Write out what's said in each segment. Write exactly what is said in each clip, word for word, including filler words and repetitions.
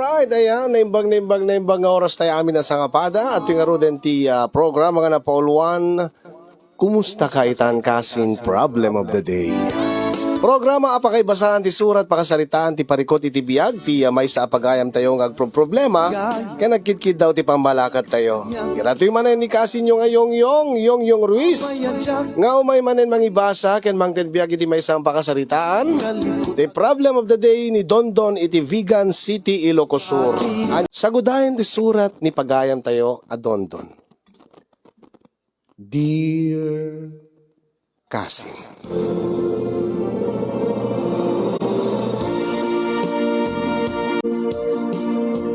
Ay, daya, naimbag, naimbag, naimbag nga oras tayo amin a sangapada. At yung aruden ti ah, programa nga napauluan, Kumusta ka itan kasin problem of the day? Programa a pakaibasan ti surat pakasaritaan ti parikut iti biag ti ah, maysa a pagayam tayo nga agproproblema ken agkitkiddaw ti pambalakad tayo. Kiratoy manen ni kasin yung ayong yong, yong yong Ruiz nga umay manen mangibasa ken mangted biag iti maysa a pakasaritaan ti problem of the day ni Dondon iti Vigan City, Ilocos Sur. An-, sagudayan ti surat ni pagayam tayo a Dondon. Dear Kasim.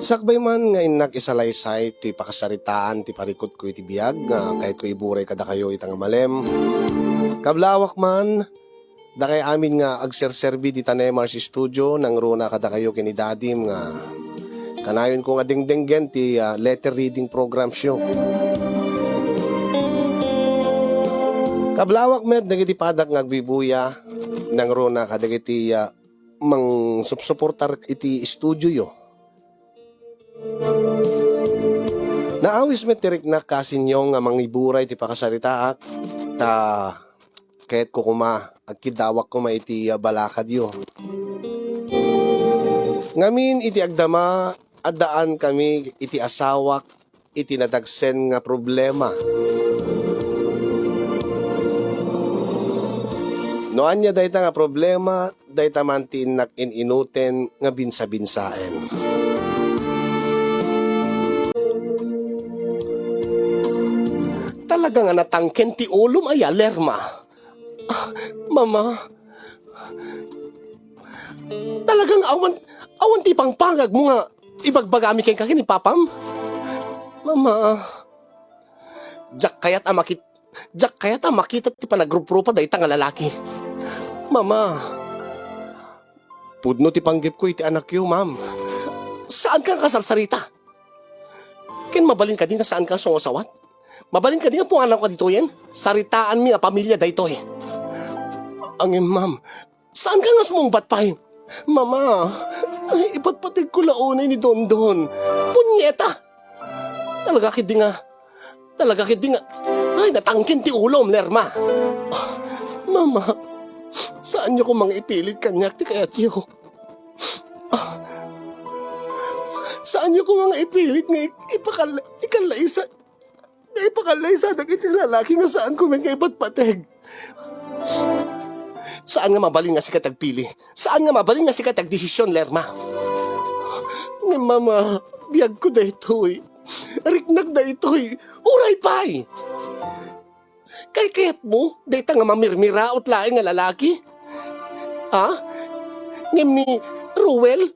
Sakbay man nga innak isalaysay ti pakasaritaan ti parikutko iti biag nga kayatko iburay kadakayo ita nga malem. Kablawak man, dakay amin nga agserserbi dita Nemar's Studio, nangruna kadakayo ken ni Dadim nga kanayonko nga dengdenggen ti ah, letter reading programs yo. Kablawak met dagiti padak nga agbibuya, nangruna kadagiti ah, mangsupsuportar iti studio yo. Naawis met ti riknak kasinyo nga mangiburay ti pakasaritaak, ta kayatko koma, agkiddawak koma iti ah, balakadyo. Ngamin iti agdama, addaan kami iti asawak iti nadagsen nga problema. No ania dayta nga problema, dayta man ti innak in-inuten nga binsabinsaen. Talaga nga natangken ti ulom aya, Lerma? Ah, Mama, talagang awan, awan ti pangpangagmo nga ibagbagami kenka ken ni Papam? Mama, diak kayat a makit-, diak kayat a makita ti panagruprupa dayta nga lalaki. Mama, pudno ti panggepko iti anakyo, ma'am. Saanka nga kasarsarita? Ken mabalin kadi nga saanka nga sungasawat? Mabalin kadi nga pungananka ditoyen? Saritaanmi a pamilia daytoy. Ngem, ma'am, saanka nga sumungbat pay? Mama, ay, ipatpategko la unay ni Dondon. Punyeta! Talaga ketdi nga, talaga ketdi nga, ay, natangken ti ulom, Lerma. Mama, saanyo koma nga ipilit kaniak ti kayatyo. Saanyo koma nga ipilit nga ik-, ipakal-, ikallaysa-, nga ipakallaysa dagiti lalaki nga saanko met nga ipatpateg. Saan nga mabalin nga sika ti agpili. Saan nga mabalin nga sika ti agdesisyon, Lerma. Ngem, Mama, biagko daytoy. Riknak daytoy. Uray pay! Kaykayatmo dayta nga mamirmiraot laeng nga lalaki? Ha? Ngem ni Ruel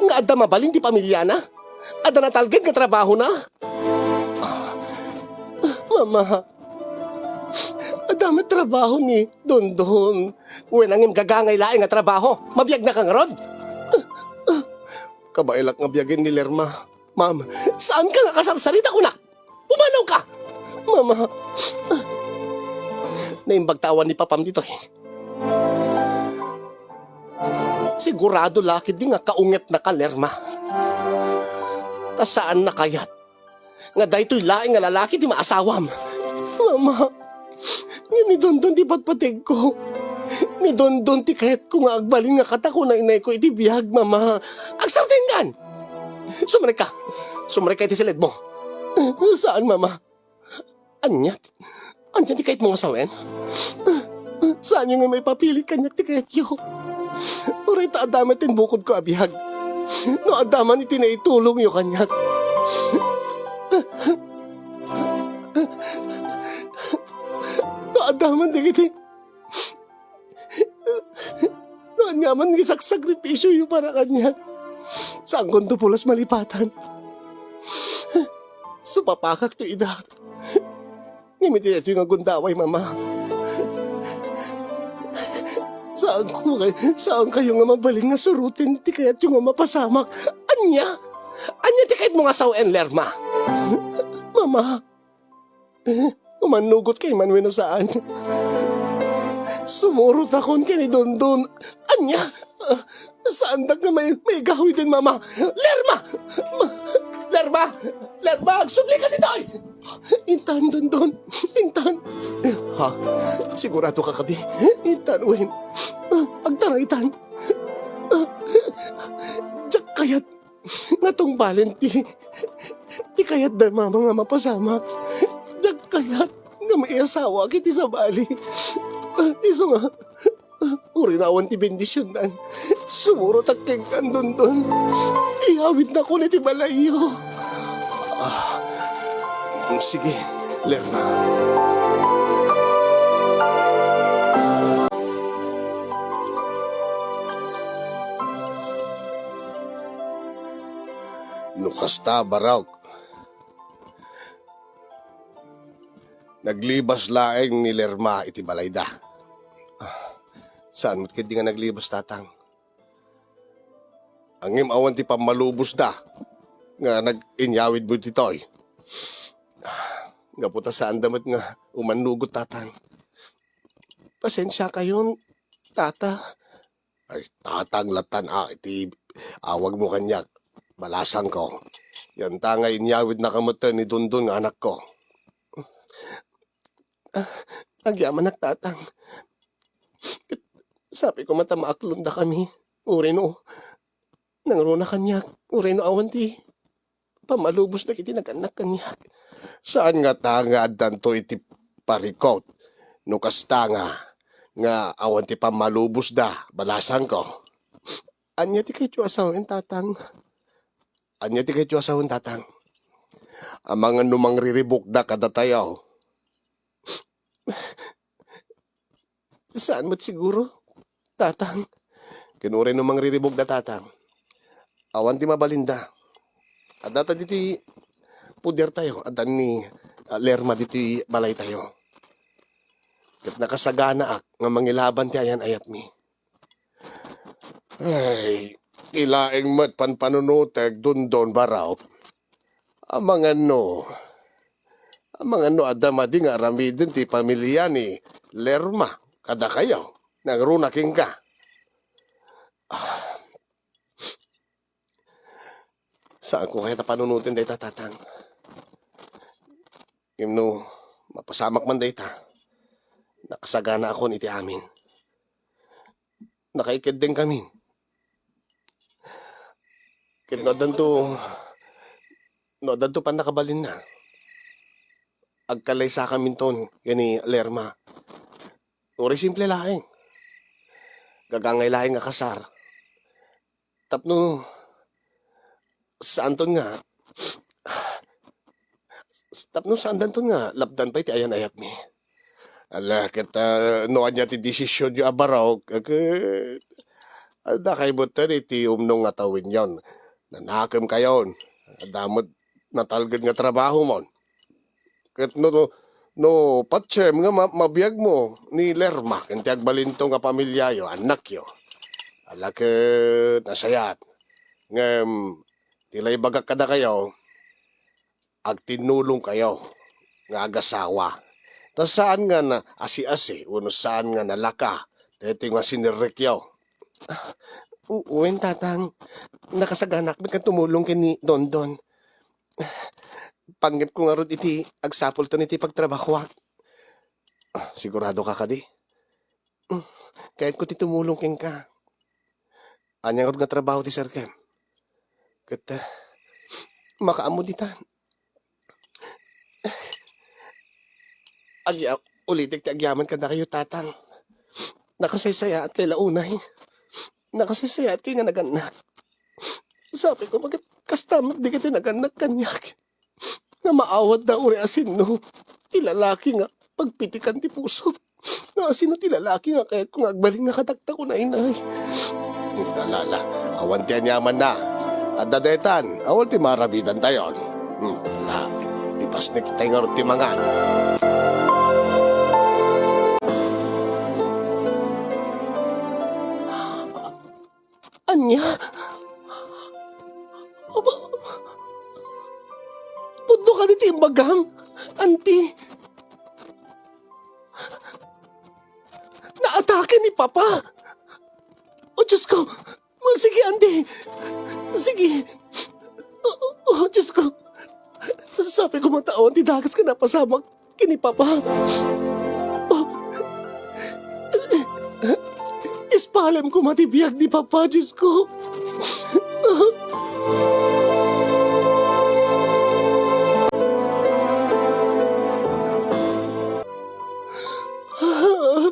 nga adda mabalin ti pamiliana? Adda natalged nga trabahona? Mama, adda met trabaho ni Dondon. Wen, ngem gagangay laeng nga trabaho. Mabiagnaka ngarud? Kabaelak nga biagen ni Lerma. Ma'am, saanka nga kasarsarita, kunak? Pumanawka! Mama, naimbag ta awan ni Papam ditoy. Sigurado la ketdi nga kaungetnaka, Lerma. Ta saanna kayat nga daytoy laeng nga lalaki ti maasawam. Mama, ngem ni Dondon ti patpategko. Ni Dondon ti kayatko nga agbalin nga katako nainayko iti biag, Mama. Agsardengkan! Sumrekka! Sumrekka iti siledmo. Saan, Mama. Ania ti, ania ti kayatmo nga sawen? Saanyo nga maipapilit kaniak ti kayatyo? Uray ta adda met ti bukodko a biag. No adda man iti naitulongyo kaniak. No adda man dagiti No ania man nga saksakripisyoyo para kaniak, saankonto pulos malipatan. Supapakak ti ida. Ngem iti daytoy nga gundaway, Mama, saanko kay-, saankayo nga mabalin nga suroten ti kayatyo nga mapasamak. Ania? Ania ti kayatmo nga sawen, Lerma? Mama, umannugotkay man wenno saan? Sumurotakon ken ni Dondon. Ania? Ah, saandak nga may, maigawid ni Mama. Lerma! Ma-, Lerma! Lerma! Agsubli ka ditoy! Intan, Dondon. Intan. Ha? Sigurado ka kadi? Intan, wen. Ah, agtaraytan. Ah, diak kayat nga tungbalen ti, ti kayat da Mama nga mapasamak. Diak kayat nga maiasawaak iti sabali. Ah, isu nga, ah, uray no awan ti bendisiondan, sumurotak kenka, Dondon. Iyawidnakon iti balayyo. Ah, sige, Lerma. No kasta, Barok, naglibas laeng ni Lerma iti balayda. Ah, saan met ketdi nga naglibas, Tatang? Ngem awan ti pammalubosda nga nag-inyawidmo ditoy. Ah, gapu ta saanda met nga umannugot, Tatang. Pasensiakayon, Tata. Ay, Tatang, latan a, iti awagmo kaniak, balasangko. Inta nga inyawidnaka met ni Dondon nga anakko. Ah, agyamanak, Tatang. Sapay koma ta maaklondakami. Uray no nangruna kaniak, uray no awan ti pammalubosda iti nagannak kaniak. Saan ngata nga addanto iti parikut? No kasta nga, nga awan ti pammalubosda, balasangko. Ania ti kayatyo a sawen, Tatang? Ania ti kayatyo a sawen, Tatang? Amangan no mangriribukda kadatayo. Saan met siguro, Tatang. Ken uray no mangriribukda, Tatang, awan ti mabalinda. Addata ditoy pudertayo, adda ni, ah, Lerma ditoy balaytayo. Ket nakasaganaak nga mangilaban ti ayan-ayatmi. Ay, ti laeng met panpanunotek, Dondon, Barok. Amangan no, amangan no adda madi nga aramiden ti pamilia ni Lerma kadakayo, nangruna kenka. Ah, saanko kayat a panunoten dayta, Tatang. Ngem no mapasamak man dayta, nakasaganaakon iti amin. Nakaikeddengkamin. Ket no addanto, no addanto pannakabalinna, agkalaysakaminton ken ni Lerma. Uray simple laeng. Gagangay laeng a kasar. Tapno saanton nga, tapno saandanton nga lapdan pay ti ayan-ayatmi. Ala, ket, ah, no ania ti desisionyo a Barok, ket, ah, dakay met iti umno nga tawenyon. Nanakemkayon. Adda met natalged nga trabahomon. Ket no, no, no patiem nga ma-, mabiagmo ni Lerma ken ti agbalinto nga pamiliayo, annakyo. Ala ket nasayaat. Ngem, ti la ibagak kadakayo, agtinnulongkayo nga agasawa. Ta saan nga naasi-asi wenno saan nga nalaka daytoy nga sinerrekyo. U-, wen, Tatang. Nakasaganaak met nga tumulong ken ni Dondon. Panggepko ngarud iti agsapulton iti pagtrabahoak. Ah, sigurado ka kadi? Mm, kayatko ti tumulong kenka. Ania ngarud nga trabaho ti serkem? Ket, ah, makaammo ditan. Agya-, ulitek ti agyaman kadakayo, Tatang. Nakasaysayaatkay la unay. Nakasaysayaatkay nga nagannak. Sapay koma ket kasta met dagiti nagannak kaniak nga maawatda uray a sinno ti lalaki nga pagpitikan ti pusok. No, a sino ti lalaki nga kayatko nga agbalin nga kadakta, kunay, nay? Ala, ala, awan ti aniamanna. Adda daytan, awan ti maaramidantayon. Hmm, ala, ipasnek itay ngarud ti mangan. Ania? Aba, pudno kadi ti imbagam, anti? Papa! O, Diyos ko! Sige, Andy! Sige! O, o, o, Diyos ko! Sapay ko man ta awan ti dakes nga napasamak ken ni Papa. O, ispalem ko man ti biag ni Papa, Diyos ko!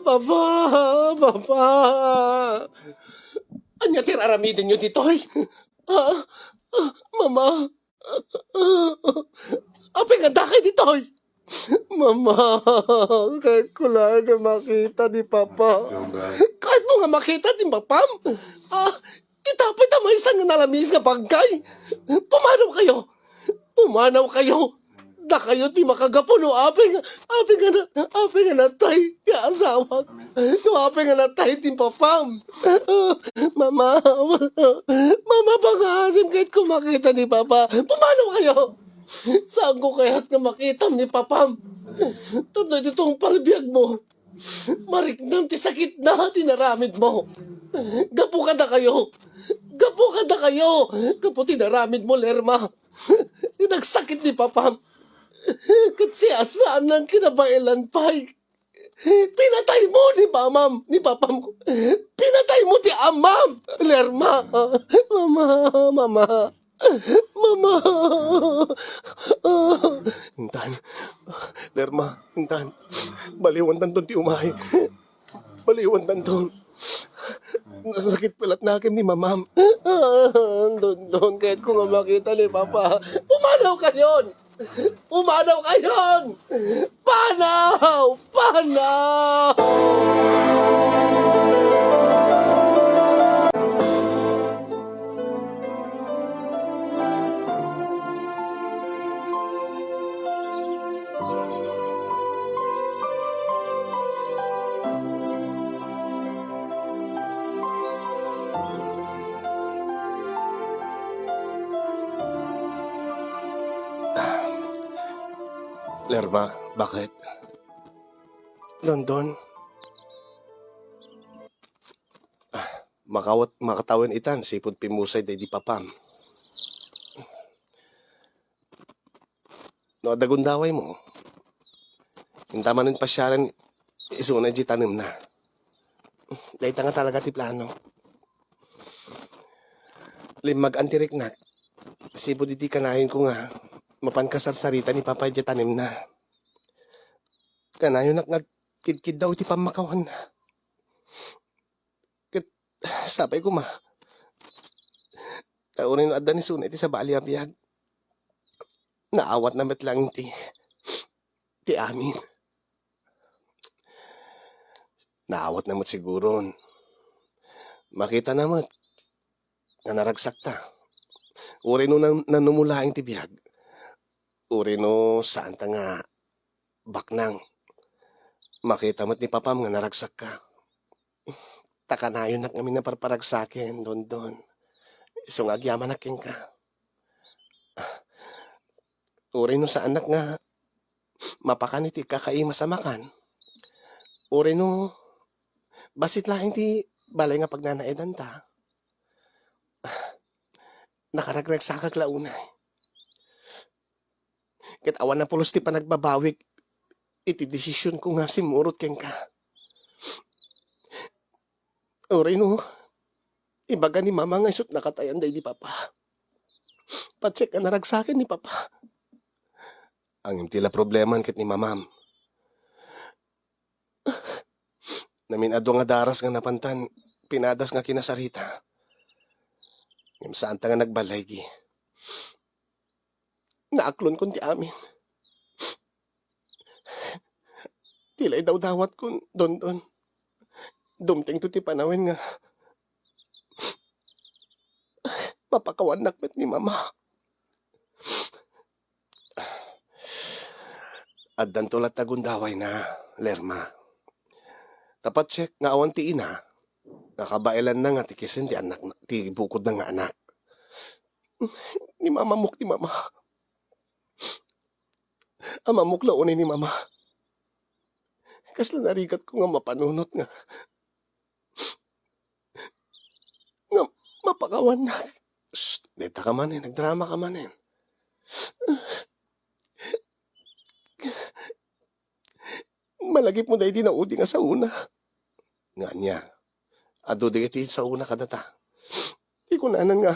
Papa! Papa! Ania ti ar-aramidenyo ditoy? Ah, ah, Mama. Apay nga dakay ditoy? Mama, kayatko laeng nga makita ni Papa. Kayatmo nga makita ni Papam? Ah, ita pay ta maysa nga nalamiis nga bangkay. Pumanaw kayo. Pumanaw kayo. Dakayo ti makagapu no apay nga, apay nga na, apay nga natay ti asawak. No apay nga natay ti Papam. Mama, Mama, pangaasim kayatko makita ni Papa. Pumanaw kayo. Saanko kayat nga makitam ni Papam. Tapno iti tungpal biagmo, mariknam ti sakitna ti naramidmo. Gapu kadakayo. Gapu kadakayo. Gapu ti naramidmo, Lerma. Nagsakit ni Papam. Ket siasaan nga kinabaelan pay. Pinataymo ni Mamam, ni Papam. Pinataymo ti amam, Lerma. Mama, Mama. Mama. Intan. Lerma, Intan. Baliwantanton ti umay. Baliwantanton. Nasakit pay laeng ni Mamam. Dondon, kayatko nga makita ni Papa. Pumanaw kayon! Pumanaw kayon! Panaw! Panaw! Lerma, bakit? Dondon. Ah, makawat-, makatawen itan, sipud pimmusay daydi Papam. No adda gundawaymo, inta manen pasiaren isuna idiay tanemna. Dayta nga talaga ti plano. Limmag-an ti riknak, sipud iti kanayonko nga mapan kasarsarita ni Papa idiay tanemna. Kanayonak nga agkidkiddaw iti pammakawanna. Ket sapay koma, ta uray no adda ni isuna iti sabali a biag, naawatna met laeng ti, ti amin. Naawatna met siguron. Makitana met nga naragsakta. Uray no nan-, nanumo laeng ti biag. Uray no saanta nga baknang. Makita met ni Papam nga naragsakka. Ta kanayonak ngamin a parparagsaken, Dondon. Isu nga agyamanak kenka. Uray no saannak nga mapakan iti kakaimas a makan. Uray no bassit laeng ti balay nga pagnanaedanta. Nakaragragsakak la unay. Ket awan a pulos ti panagbabawik iti desisionko nga simmurot kenka. Uray no, ibaga ni Mama nga isut' nakatayan daydi Papa. Patiek nga naragsaken ni Papa. Ngem ti la probleman ket ni Mamam. Namin-adu nga daras nga napantan, pinadas nga kinasarita. Ngem saanta nga nagballaygi. Naaklonkon ti amin. Ti la idawdawatkon, Dondon. Dumtengto ti panawen nga mapakawannak met ni Mama. Addanto latta gundawayna, Lerma. Ta patiek nga awan ti ina, nga kabaelanna nga tikisen ti anak, ti bukodna nga anak. Ni Mamamok ni Mama. Amamok la unay ni Mama. Kasla narigatko nga mapanunot nga Mapakawannak. Shh, dayta ka manen, nagdrama ka manen. Malagipmo daydi naudi nga saona. Nga ania? Adu dagiti saona kadata. Ti kunanan nga,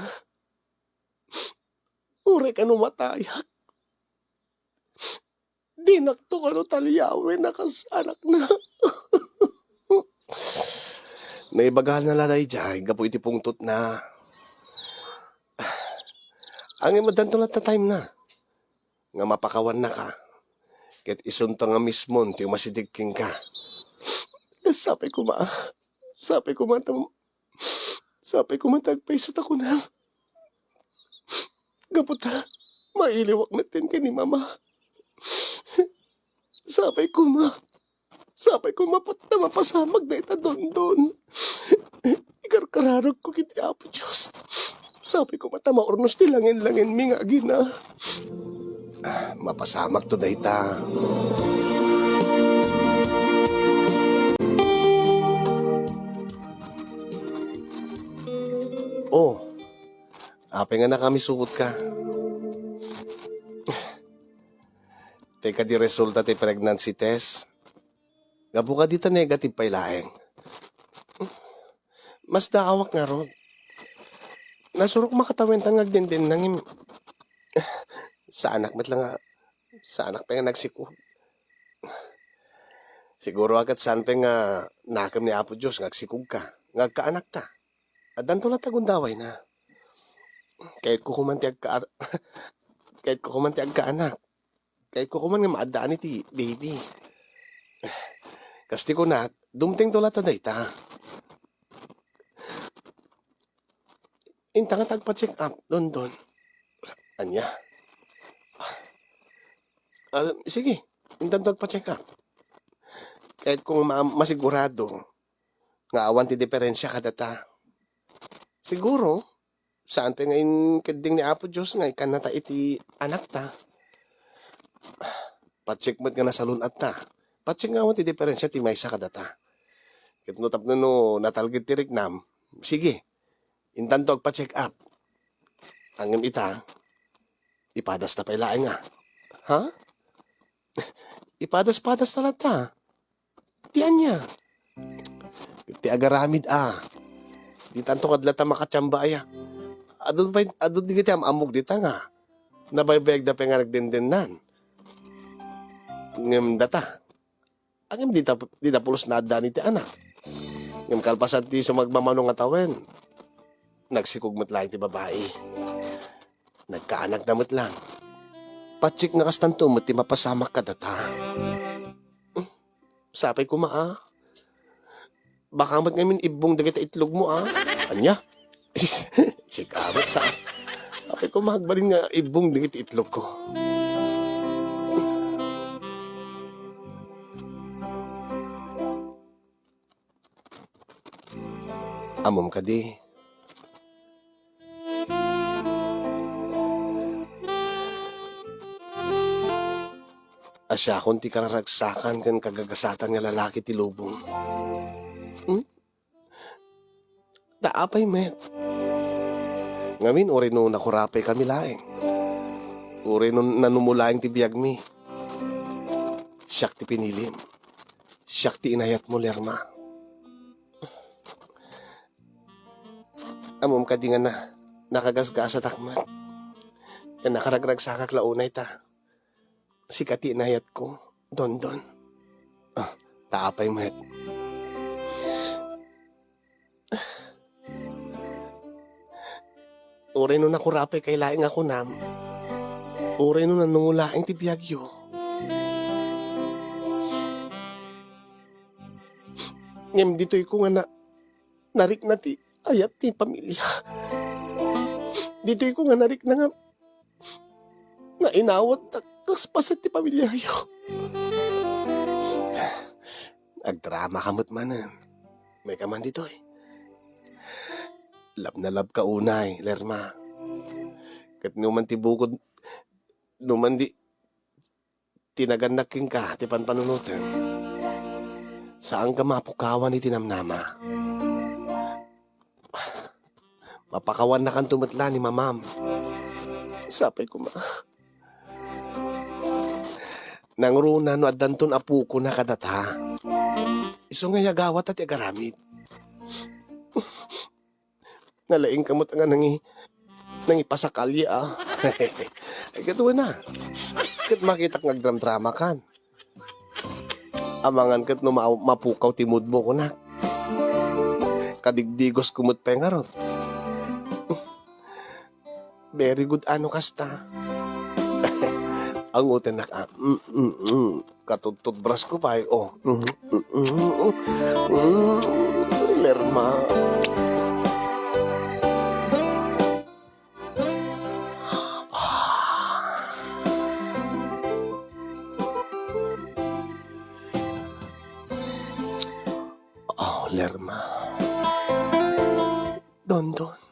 uray kano matayak, dinakto kano taliawen a kas anakna. Naibagalna la daydiay gapu iti pungtotna. Ngem addanto latta time na nga mapakawannaka, ket isunto nga mismon ti umasideg kenka. Sapay koma, sapay koma ta, sapay koma ta agpayso ta kunam. Gapu ta mailiwak metten ken ni Mama. Sapay koma, sapay koma pat-, ta mapasamak dayta, Dondon. Ikarkararagko iti Apo Dios. Sapay koma ta maurnos ti langen-langenmi nga agina. Ah, mapasamakto dayta. Oh, apay nga nakamisukotka? Ti kadi resulta ti pregnancy test? Gapu kadi ta negative pay laeng. Masdaawak ngarud. Nasurok makatawen ta nga agdendennang im-, saanak met la nga, saanak pay nga nagsikog. Siguro a ket saan pay nga nakem ni Apo Dios nga agsikogka, nga agkaanakta. Addanto latta gundawayna. Kayatko koman ti agka-, kayatko koman ti agkaanak. Kayatko koman nga maaddaan iti baby. Kas ti kunak, dumtengto latta dayta. Inta nga ta agpa-check up, Dondon. Ania? Ah, sige, intanto agpa-check up. Kayatko nga ma-, masigurado nga awan ti diferensia kadata. Siguro, saan pay nga inkeddeng ni Apo Dios nga ikkannata iti anakta. Pa-check met nga nasalun-atta. Pa-check nga awan ti diferensia ti maysa kadata. Ket no tapno no natalged ti riknam, sige, intanto agpa-check up. Ngem ita, ipadasta pay laeng a. Ha? Ipadas-padasta latta. Ti ania? Ti agaramid a. Ditanto kad latta makatiamba aya. Adu pay, adu dagiti am-ammog dita nga nabaybayagda pay nga nagdendennan. Ngem data, ngem dita, dita pulos naaddaan iti anak. Ngem kalpasan ti sumagmamano nga tawen, nagsikog met laeng ti babai. Nagkaanakda met lang. Pa-check nga kastanto met ti mapasamak kadata. Sapay koma a. Baka met ngamin ibbong dagiti itlogmo a. Ania? Sika met sa. Sapay koma agbalin nga ibbong dagiti itlogko. Ammom kadi? A siakon ti kararagsakan ken kagagasatan nga lalaki ti lubong. Hmm? Ta apay met? Ngamin, uray no nakurapay kami laeng, uray no nanumo laeng ti biagmi, siak ti pinilim. Siak ti inayatmo, Lerma. Ammom kadi nga na, nakagasgasatak met. Nga nakaragragsakak la unay ta sika ti inayatko, Dondon. Ah, ta apay met? Uray no nakurapay kay laeng a kunam, uray no nanumo laeng ti biagyo. Ngem ditoy ko nga na-, narikna ti ayat ti pamilya. Ditoy ko nga narikna nga, nga inawat ta kas paset ti pamilyayo. Agdrama ka met manen. May ka man ditoy. Love na love ka unay, Lerma. Ket no man ti bukod, no man di, tinagannak kenka ti panpanunotem. Saanka mapukawan iti namnama. Apakawannakanto met la ni mamam. Sapay koma. Nangruna no addanton apokona kadata. Isu nga yagawa ta ti agaramid. Nalaing ka met nga nangi-, nangipasakalya, a. Ay, ket wen a. Ket makitak nga agdramdramakan. Amangan ket no ma-, mapukaw ti moodmo, kunak. Kadigdigosko met pay ngarud. Very good, ano kasta? Angutennak, a. Mm, mm, mm. Katututbrasko pay, o. Mm, mm, mm, mm. Mm, Lerma. Oh, Lerma. Dondon.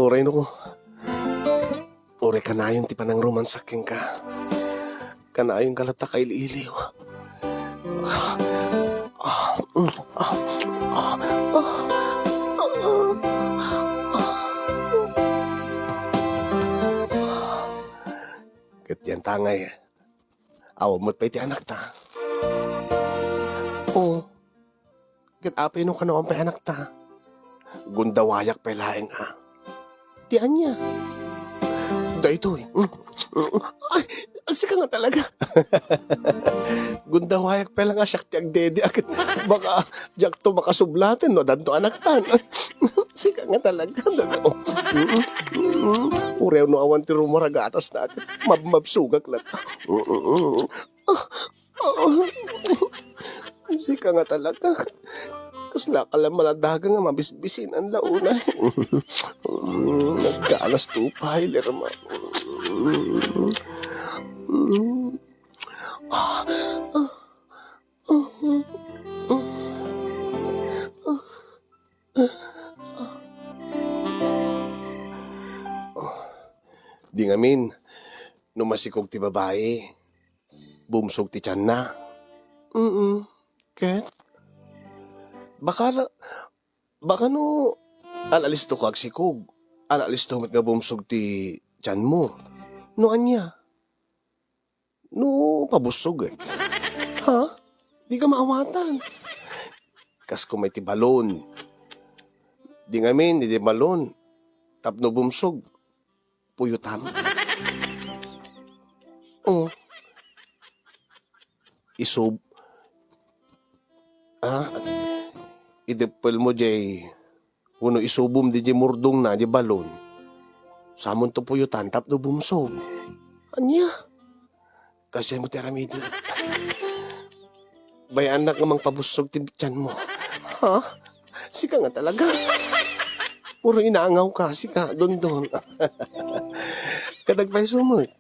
Uray no, uray kanayon ti panangromansak kenka. Kanayon ka latta kailiiliw. Ket diay tangay, awan met pay ti anakta. O, ket apay no kano awan pay anakta? Gundawayak pay laeng a. Ti ania? Daytoy. Ay, sika nga talaga. Gundawayak pay laeng a siak ti agdede a ket baka diakto makasublaten no addanto anaktan. Sika nga talaga. Uray no awan ti rummuar a gatasna a ket mabmabsogak latta. Sika nga talaga. Kasla ka la maladaga nga mabisbisinan la unay. Naggalas to pay, Lerma. Di ngamin, no masikog ti babai, bumsog ti tianna. Mm, ket? Baka la-, baka no, ala-alisto ka agsikog, ala-alisto met nga bumsog ti tianmo. No ania? No pabussog, e. Ha? Di ka maawatan. Kas kumay ti balon. Di ngamin, di balon. Tapno bumsog, puyotam. O. Isub-, a? Ideppelmo diay, wenno isubom diay murdongna diay balon. Samonto puyotan tapno bumsog. Ania? Kasianmo ti aramidek. Bay-annak nga mangpabussog ti tianmo. Ha? Sika nga talaga. Puro inaangawka, sika, Dondon. Ket agpayso met.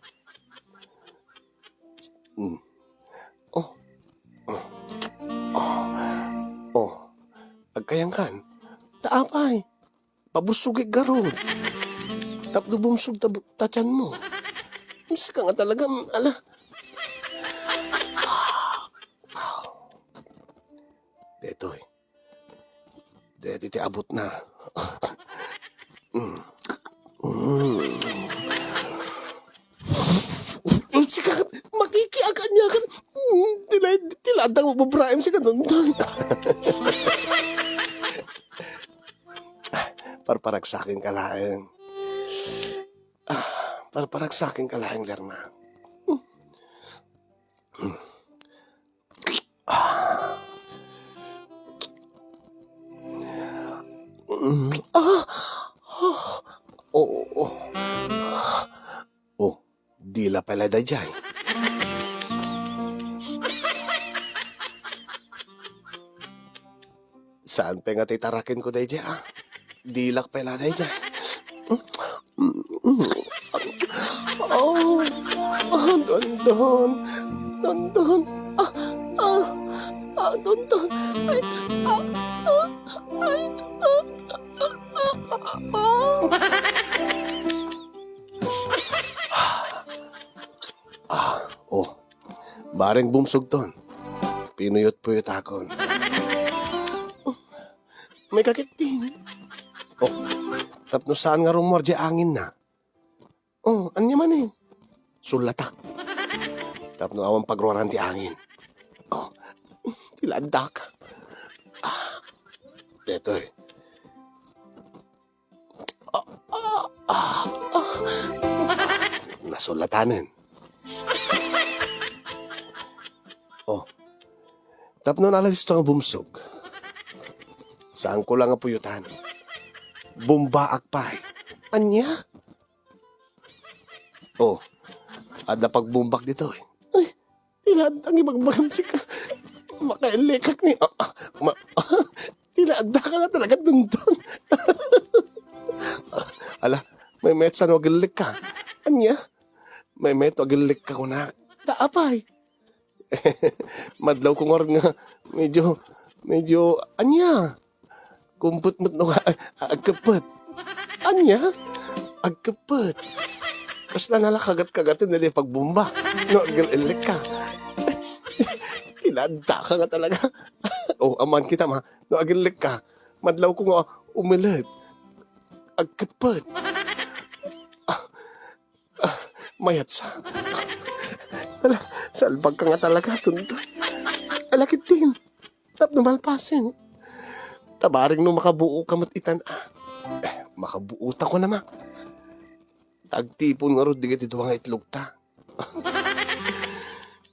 Hmm. O. O. O. Agkayangkan. Ta apay? Pabussogek garud. Tapno bumsog ta, ta tianmo. Sika nga talaga, mm, ala. Daytoy. Daytoy ti abutna. Mm. Mm. Sika, makikiaganiakan. Mm, tila, tila adda nga babraem, sika, Dondon. Parparagsakenka laeng. A, parparagsakenka laeng, Lerma. Mm. A! O, o, o. O, dila pay la daydiay. Saan pay nga ti tarakenko daydiay, a? Dilak pay la daydiay. Oh, ah, Dondon. Dondon. Ah, ah, ah, Dondon. Ay, ah, ah, ay, ah, ah, ah, ah, ah. Ah, oh. Aring bumsugton. Pinuyot-puyotakon. May kakettin. Oh, tapno saan nga rumuar diay anginna. Oh, ania manen? Sullatak. Tapno awan pagruaran ti angin. Oh, ti laaddak. Ah, detoy. Ah, ah, ah, ah. Nasullatanen. Oh. Tapno nalalis to nga bumsog. Saanko lang nga puyotan. Bumbaak pay. Ania? Oh. Adda pagbumbak ditoy. Ay, ti laadda nga ibagbagam sika. Makaillikak ni, ah, ah, ma-, ti laadda ka nga talaga, Dondon. Ala, maymayat saan no agillikka. Ania? Maymayat no agillikka kunak. Ta apay? Madlawko ngarud nga medyo, medyo, ania? Kumpet met no, a-, agkeppet. Ania? Agkeppet. Kasla nala kagat-kagaten daydi pagbumbak. No, agil-illikka. Ti laadda ka nga talaga. Oh, ammoan kita, ma. No, agillikka. Madlawko nga umilet. Agkeppet. Ah, mayat sa. Ala, salbag ka nga talaga, Dondon. Ala, ketdin. Tapno malpasen. Ta bareng no makabuo ka met itan, ah. Eh, makabuo ta ko na, ma. Agtipon ngarud dagiti dua nga itlog ta.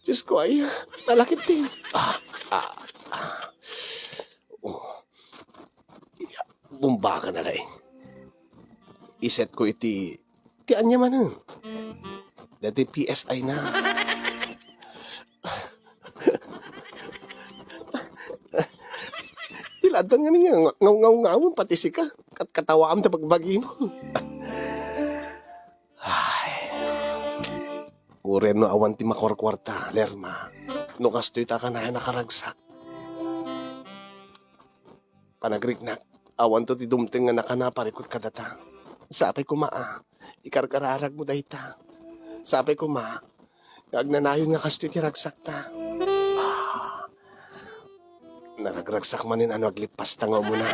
Diyos ko, ay, ala, ketdin. Ah, ah, ah. Oh. Iya, bumbakan na laeng. Iset ko iti, ti ania manen? Dati P S I na. Ti laaddan ngamin nga, nga, nga, nga, pati sika. Kat-, katawaam ta bagbagimon. Ay. Uray no awan ti makuarkuarta, Lerma. No kastoy ta kanayon a karagsak. Panagriknak, awanto ti dumteng nga nakanaparikut kadata. Sapay koma a, ikarkararagmo dayta. Sapay koma, nga agnanayon nga kastoy ti ragsakta. Ah, naragragsak manen a no aglippasta nga umuna.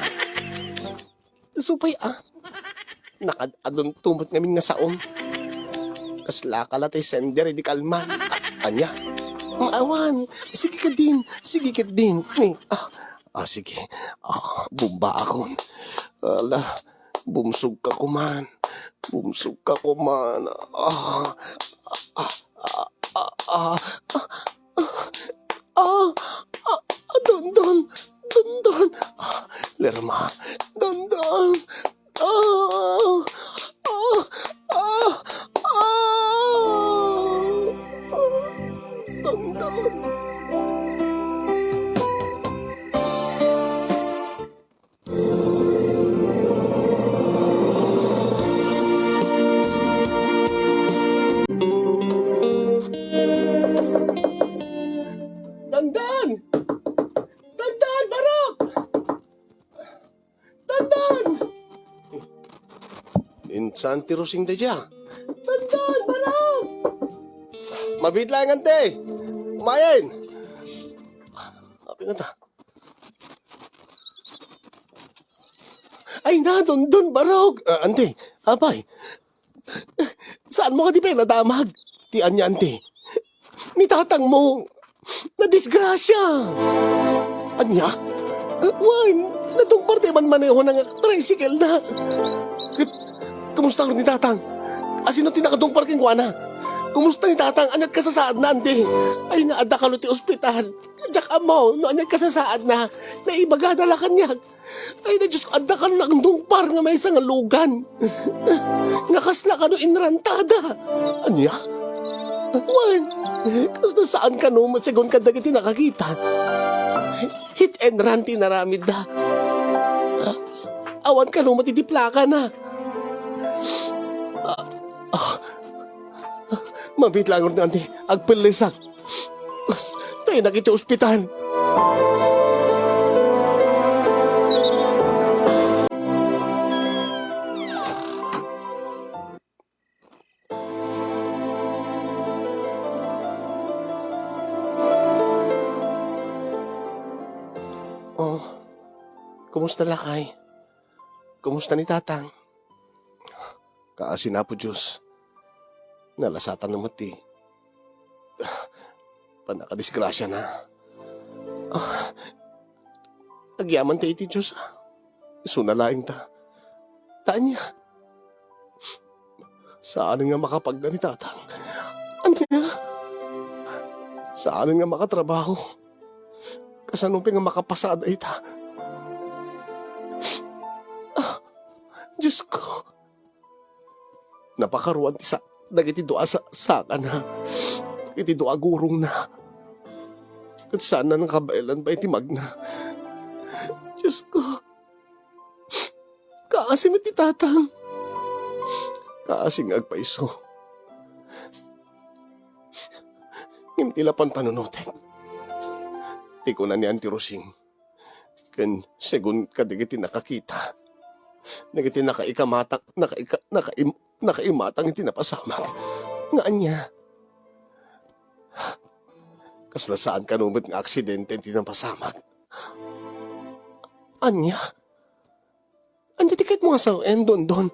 Isu pay a, nakaad-adunto met ngamin nga saom. Kasla ka la ti sender idi kalman. A-, ania? Awan, sige ketdin, sige ketdin. Ni, ah, ah, sige. Ah, bumbaakon. Ala, bumsog ka kuman. Bumsog ka kuman. Ah, ah, ah, ah, ah, ah, ah, ah, ah, Dondon, Dondon, ah, Lerma, Dondon, ah, ah, ah, ah, Dondon. Dandan! Dandan, Barok! Dandan! Insan ti Rosing daydiay. Dandan, Barok! Mabiit laeng, anti. Kumain. Apay ngata? Ay na, Dondon, Barok. Ah, anti, apay. Saanmo kadi pay nadamag? Ti ania, anti? Ni tatangmo, nadisgrasya. Ania? Ah, wen, natungpar ti manmanehona nga tricycle na. Ket, kumusta ngarud ni tatang? Asino ti nakatungpar kenkuana? Kumusta ni tatang? Aniat kasasaadna, anti? Ay na, adda kano ti ospital. Diak ammo no aniat kasasaadna. Naibagada la kaniak. Ay na, Diyos ko, adda kano nakatungpar nga maysa nga lugan. Nga kasla kano inrantada. Ania? Wen, kasla saan kano met segun kadagiti nakakita. Hit and run ti inaramidda. Awan kano met iti plakana. Ah, ah, mabiit laeng ngarud, anti. Agpellesak. Tayenak iti ospital. Oh, kumusta, lakay? Kumusta ni Tatang? Kaasi na, Apo Dios. Nalasatan na met ti pannakadisgrasiana. Ah, agyaman ta iti Dios, ah. Isuna laeng ta. Ta ania? Saanen nga makapagna ni Tatang. Ania? Saanen nga makatrabaho. Kasano pay nga makapasada ita? Ah, Diyos ko. Napakaruan ti sa-, dagiti dua sa-, sakana. Dagiti dua gurongna. Ket saan a nakabaelan pay ti magna. Diyos ko. Kaasi met ti Tatang. Kaasi nga agpayso. Ngem ti lapan panunotek, ti kuna ni Auntie Rosing, ken segun kadagiti nakakita, dagiti nakaikamatang, nakaika-, nakaim-, nakaimatang iti napasamak, nga ania? Kasla saan kano met nga aksidente ti napasamak? Ania? Ania ti kayatmo nga sawen, Dondon?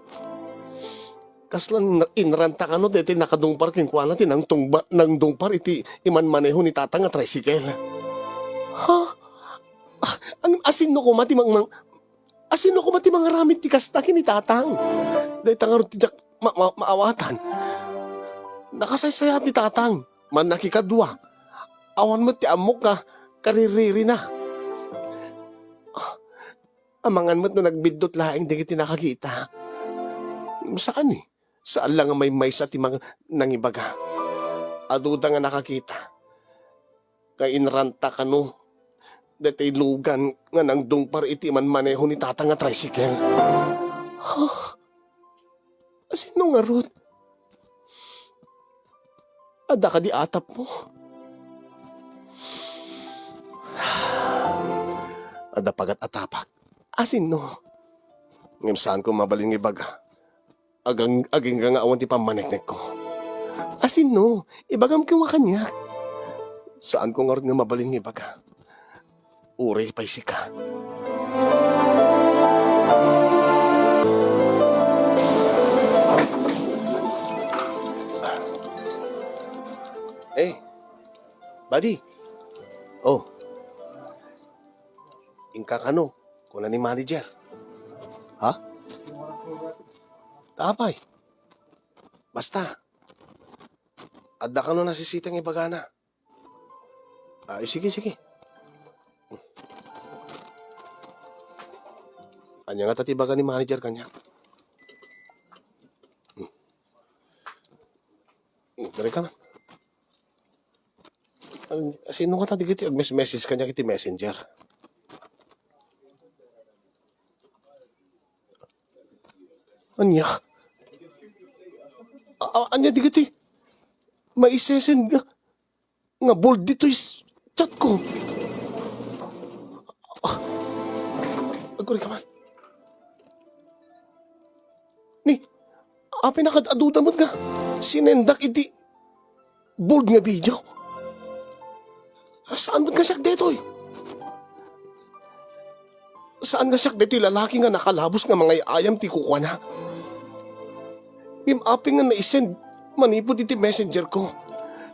Kasla na-, inranta kano daytoy nakadungpar kenkuana ti nangtungba-, nangdungpar iti imanmaneho ni Tatang nga tricycle? Ha? Ah, ang, asino koma ti mang-, mang-, asino koma ti mangaramid ti kasta ken ni Tatang? Dayta ngarud ti diak ma-, ma-, maawatan. Nakasaysayaat ni Tatang. Mannakikadua. Awan met ti ammok nga kariririna. Ah, amangan met no nagbiddut laeng dagiti nakakita. Saan, eh. Saan la nga maymaysa ti mang-, nangibaga. Aduda nga nakakita. Nga inranta kano daytoy lugan nga nangdungpar iti manmaneho ni Tatang nga tricycle. Huh? Asino ngarud? Adda kadi atapmo? Adda pagat-atapak. Asino? Ngem saanko mabalin nga ibaga. Agang-, agingga nga awan ti pammaneknekko. Asino? Ibagam kenka kaniak. Saanko ngarud nga mabalin nga ibaga. Uray pay sika. Eh, buddy. Oh. Inka kano, kuna ni manager. Ha? Apay. Basta. Adda kano nasisita nga ibagana. Ah, sige, sige. Ania ngata ti ibaga ni manager kaniak? Hmm. Hmm, diri ka man. An-, sino ngata digiti agmes-message kaniak iti messenger? Ania? A-, a-, ania digiti? Maisesend nga, nga bold ditoy s-, chat ko. Ah, aguri ka man. Ni, apay nga kad-aduda met nga sinendak iti bold nga video. Saan met nga siak daytoy? Saan nga siak daytoy lalaki nga nakalabos nga mangay-ayam ti kukuana? Ngem apay nga naisend manipud iti messenger ko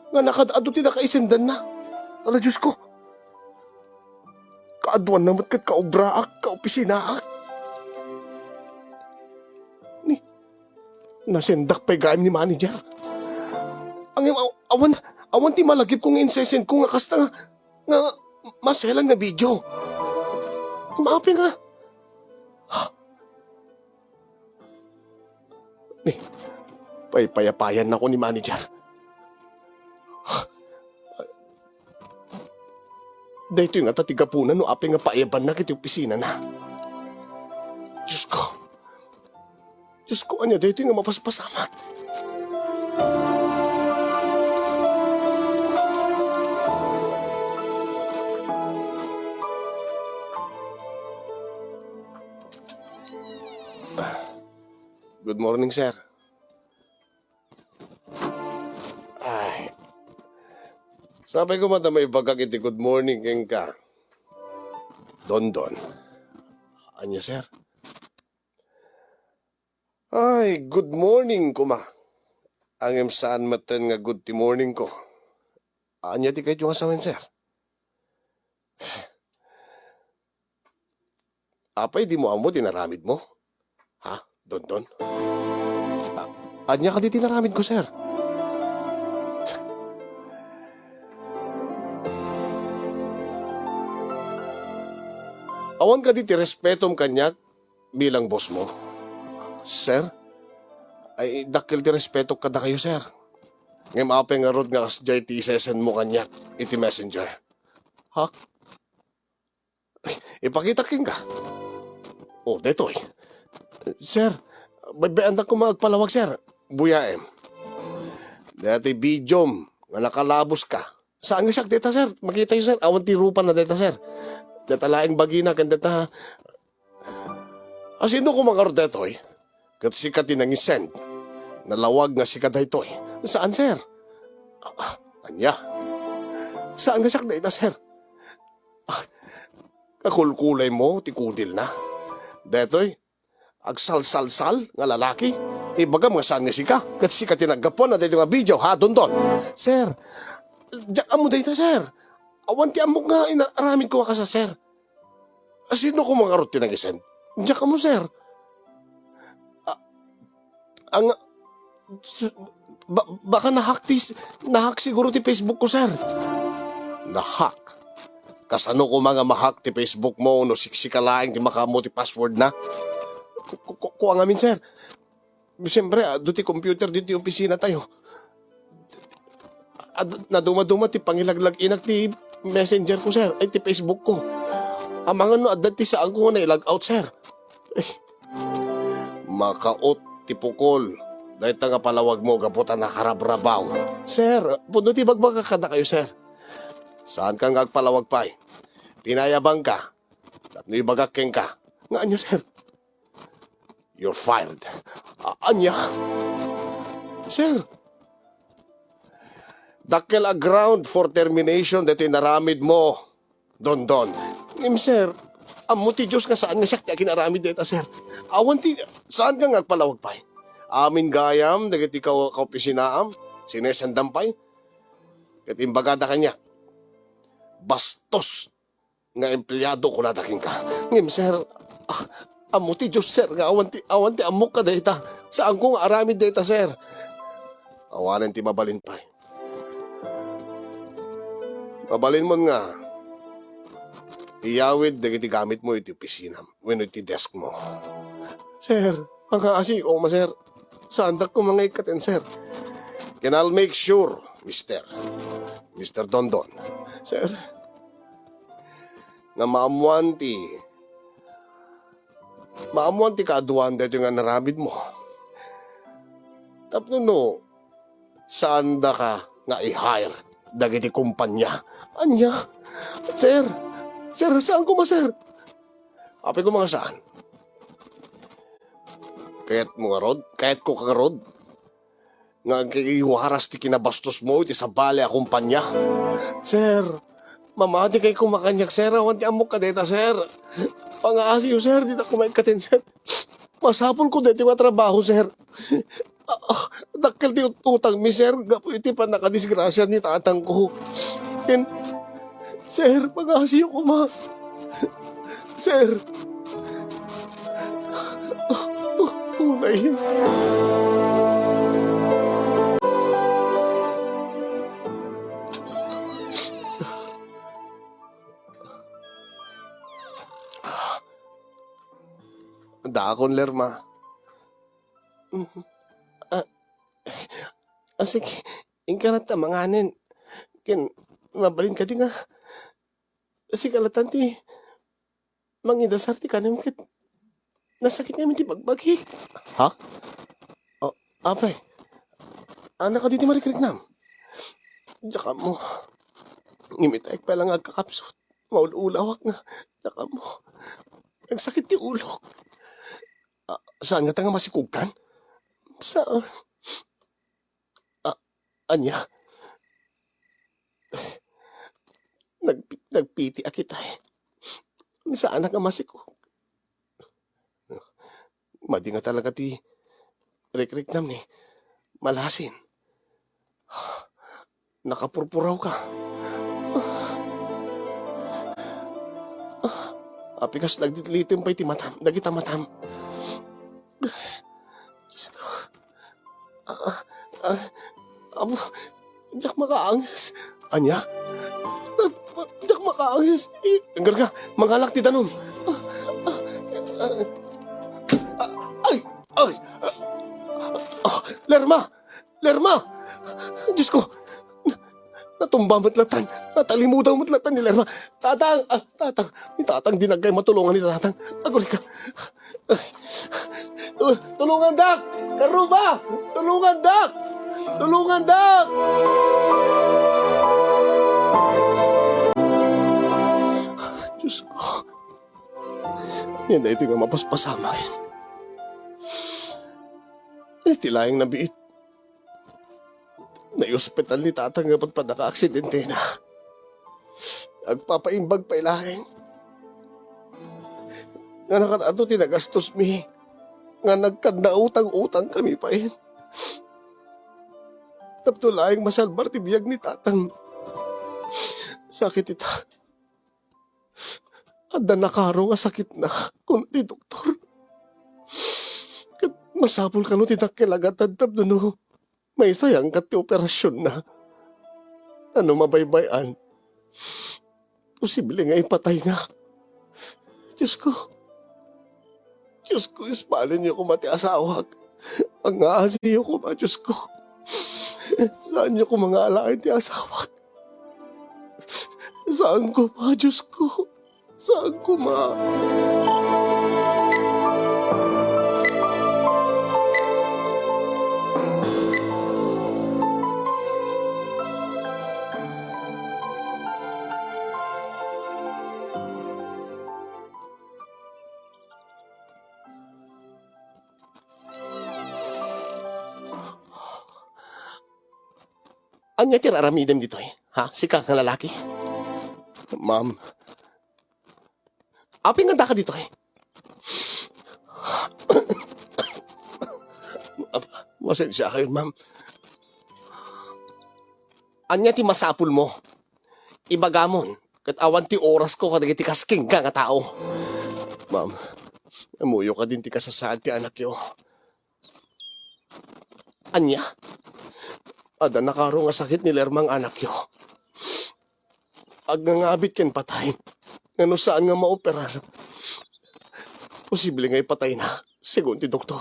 nga nakad-adu ti nakaisendanna? Ala, Diyos ko! Kaaduanna met ket kaobraak, kaopisinaak. Ni, nasendak pay gayam ni manager. Ngem aw-, awan, awan ti malagipko nga insesendko nga kasta nga, nga maselan nga video. Ngem apay nga. Ni, paypayapayannako ni manager. Daytoy ngata ti gapuna no apay nga paayabannak iti opisinana. Diyos ko. Diyos ko, ania daytoy nga mapaspasamak? Good morning, sir. Ay. Sapay koma ta maibagak iti good morning kenka. Dondon. Ania, sir? Ay, good morning koma. Ngem saan metten nga good ti morning ko. Ania ti kayatyo nga sawen, sir? Apay, dimo ammo ti inaramidmo? Ha, Dondon? A-, ania kadi ti inaramidko, sir? Awan kadi ti respetom kaniak bilang bossmo? Sir? Ay, dakkel ti respetok kadakayo, sir. Ngem apay ngarud nga kasdiay ti isesendmo kaniak iti messenger? Ha? Ipakitak kenka. O, daytoy. Sir, bay-, bay-andak koma agpalawag, sir. Buyaem. Daytoy videom nga nakalaboska. Saan nga siak dayta, sir? Makitayo, sir. Awan ti rupana dayta, sir. Dayta laeng bagina ken dayta. A, sino koma ngarud daytoy? Ket sika ti nangisend. Nalawag nga sika daytoy. Saan, sir? Ah, ania? Saan nga siak dayta, sir? Ah, kakulkulaymo ti kudilna. Daytoy, agsalsalsal nga lalaki. Ibagam nga saan nga sika. Ket sika ti naggapuan na daytoy nga video, ha, Dondon? Sir, diak ammo dayta, sir. Awan ti ammok nga ina-, aramidko a kasta, sir. A, sino koma ngarud ti nangisend? Diak ammo, sir. A-, ang, s-, ba-, baka na-hack ti s-, na-hack siguro ti Facebook ko, sir. Na-hack? Kasano koma nga ma-hack ti Facebook mo no siksika laeng ti makaammo ti password na? Ku-, ku-, ku-, kua ngamin, sir. Siyempre, adu ti computer ditoy opisina tayo. Ad-, naduma-duma ti pangilaglag-inak ti messenger ko, sir, ay, ti Facebook ko. Amangan no adda ti saanko nga nai-log out, sir. Ay. Makaot ti pukol. Dayta nga palawagmo gapu ta nakarabrabaw. Sir, pudno ti ibagbagak kadakayo, sir. Saanka nga agpalawag pay. Pinayabangka. Tapno ibagak kenka. Nga ania, sir? You're fired. A-, ania? Sir, dakkel a ground for termination daytoy inaramidmo, Dondon. Ngem, sir, ammo ti Dios nga saan nga siak ti agin-aramid dayta, sir. Awan ti, saanka nga agpalawag pay. Amin gayam dagiti ka-, kaopisinaam, sinesendam pay. Ket imbagada kaniak, bastos nga empleado, kunada kenka. Ngem, sir, ah, ammo ti Dios, sir, nga awan ti, awan ti ammok kadayta. Saanko nga aramid dayta, sir. Awanen ti mabalin pay. Mabalinmon nga iyawid dagiti gamitmo iti opisinam wenno iti deskmo. Sir, pangaasiyo koma, sir. Saandak koma nga ikkaten, sir. Ken I'll make sure, Mister, Mister Dondon. Sir. Nga maammoan ti, maammoan ti kaaduan daytoy nga inaramidmo. Tapno no, saandaka nga i-hire dagiti kompania. Ania? Sir, sir, saan koma, sir? Apay koma nga saan? Kayatmo ngarud? Kayatko ka ngarud? Nga agkikiwaras ti kinabastosmo iti sabali a kompania? Sir, mamati kay koma kaniak, sir. Awan ti ammok kadayta, sir. Pangaasiyo, sir. Dita koma ikkaten, sir. Masapulko daytoy nga trabaho, sir. Ah, ah, dakkel ti ut-, utangmi, sir, gapu iti pannakadisgrasia ni tatangko. Ken, sir, pangasiyo koma. Sir. Unay. Dakon, Lerma. Mhm. Ah, ah, sige, inka latta manganen. Ken, mabalin kadi nga, sika latta ti mangidasar ti kanem ket nasakit ngamin ti bagbagik. Ha? Oh, apay, anak ka diti marikriknam? Diak ammo. Ngimitaek pa lang agkakapsut. Maul-ulawak nga. Diak ammo. Nagsakit ti ulok. Ah, saan nga ta nga masikugkan? Saan? Ah, ania? Nag-, nagpiti a kita, eh. saanak a masikog. Madi nga talaga ti rikriknam ni malasin. Nakapurpuraw ka. Apikas lagditlitem pay ti matam, dagita matam. Diyos ko. Ah, ah, amo, diak makaangis. Ania? Ah, diak makaangis. I, garga, mangalak ti danum. Ah, ah, ah, ah, ay, ay, ah, ah, Lerma! Lerma! Diyos ko! Natumba met latan. Natalimudaw met latan ni Lerma. Tatang! Ah, Tatang! Ni Tatang, di nagkay matulungan ni Tatang. Agurika. Tu-, tulungan, Dak! Karuba! Tulungan, Dak! Tulungan, Dak! Diyos ko. Yan na ito nga mapaspasamak. Iti laeng nabiit. Naiospital ni Tatang nga pagpannakaaksidentena. Agpapaimbag pay laeng. Nga nakadato ti nagastos mi. Nga nagkadnautang-utang kami pay. Tapno laeng masalbar ti biag ni Tatang. Sakit ita. Adda nakaro nga sakitna, kuna ti doktor. Ket masapul kano ti dakkel a gatad tapno no maisayangkat ti operasionna. Ta no mabaybay-an, posible nga ipatayna. Diyos ko, Diyos ko, ispalenyo koma ti asawak. Pangngaasiyo koma, Diyos ko. Saanyo koma nga alaen ti asawak. Saan koma, Diyos ko. Saan koma. Ania ti aramidem ditoy? Ha? Sika nga lalaki? Ma'am. Apay nga addaka ditoy? Pasensya kayo, ma'am. Ania ti masapulmo? Ibagamon, ket awan ti orasko kadagiti kas kenka nga tao. Ma'am, ammoyo kadin ti kasasaad ti anakyo. Ania? Adda nakaro nga sakit ni Lerma nga anakyo. Agngangabit ken patay. Nga no saan nga maoperar, posible nga ipatayna, segun ti doktor.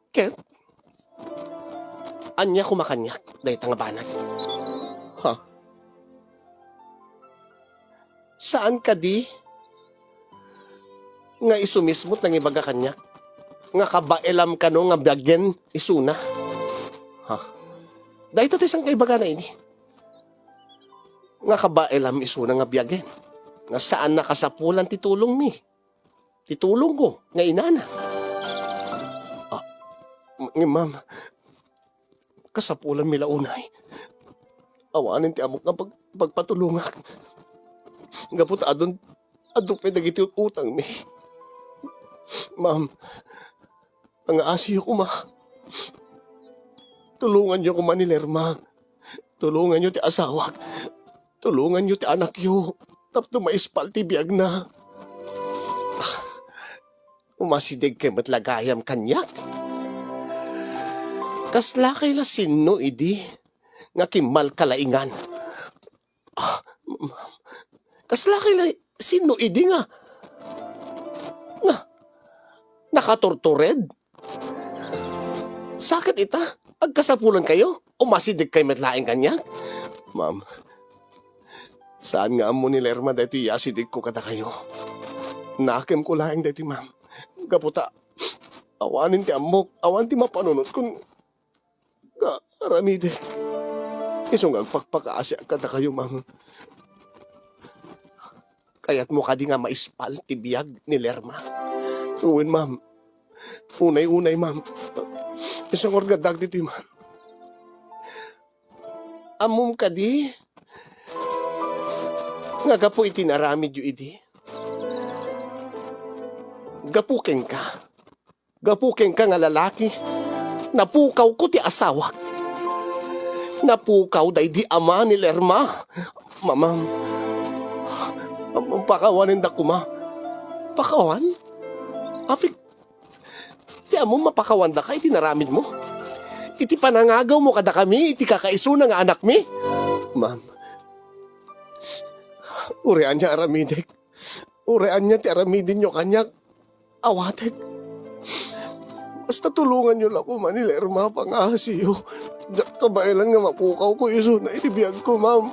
Ket, ania koma kaniak dayta nga banag? Ha? Saan kadi nga isu mismo ti nangibaga kaniak nga kabaelam kano nga biagen isuna? Ha? Dayta ti saan kaibagana idi. Nga kabaelam isuna nga biagen. Nga saan a kasapulan ti tulongmi. Ti tulongko nga inana. Ah, ngem, ma'am, kasapulanmi la unay. Awanen ti ammok nga pag-, pagpatulongak. Gapu ta adun-, adu pay dagiti ut-utangmi. Ma'am, pangngaasiyo koma. Tulonganyo koma ni Lerma. Tulonganyo ti asawak. Tulonganyo ti anakyo. Tapno maispal ti biagna. Umasidegkay met la gayam kaniak. Kaslakay la sinno idi nga kimmalkalaingan? Ah, kaslakay la sinno idi nga, nga nakaturtured? Sakit ita, agkasapulankayo? Umasidegkay met laeng kaniak? Ma'am, saan nga ammo ni Lerma daytoy iyasidegko kadakayo. Nakemko laeng daytoy, ma'am. Gapu ta, awanen ti ammok, awan ti mapanunot kun nga aramidek. Isu nga agpakpakaasiak kadakayo, ma'am. Kayatmo kadi nga maispal ti biag ni Lerma? Wen, ma'am. Unay-unay, ma'am. Isu nga adda dagiti, ma'am. Ammom kadi nga gapu iti naaramidyo idi, Gapu kenka. Gapu kenka nga lalaki, napukawko ti asawak. Napukaw daydi ama ni Lerma. Mamam, mamam, pakawanen da koma. Pakawan? Apik, ti ammom mapakawandaka iti naramidmo? Iti panangagawmo kadakami iti kakaisuna nga anakmi? Ma'am, uray ania aramidek. Uray ania ti aramidenyo kaniak, awatek. Basta tulonganyo la koma ni Lerma, pangngasiyo. Diak kabaelan nga mapukawko isuna iti biagko, ma'am.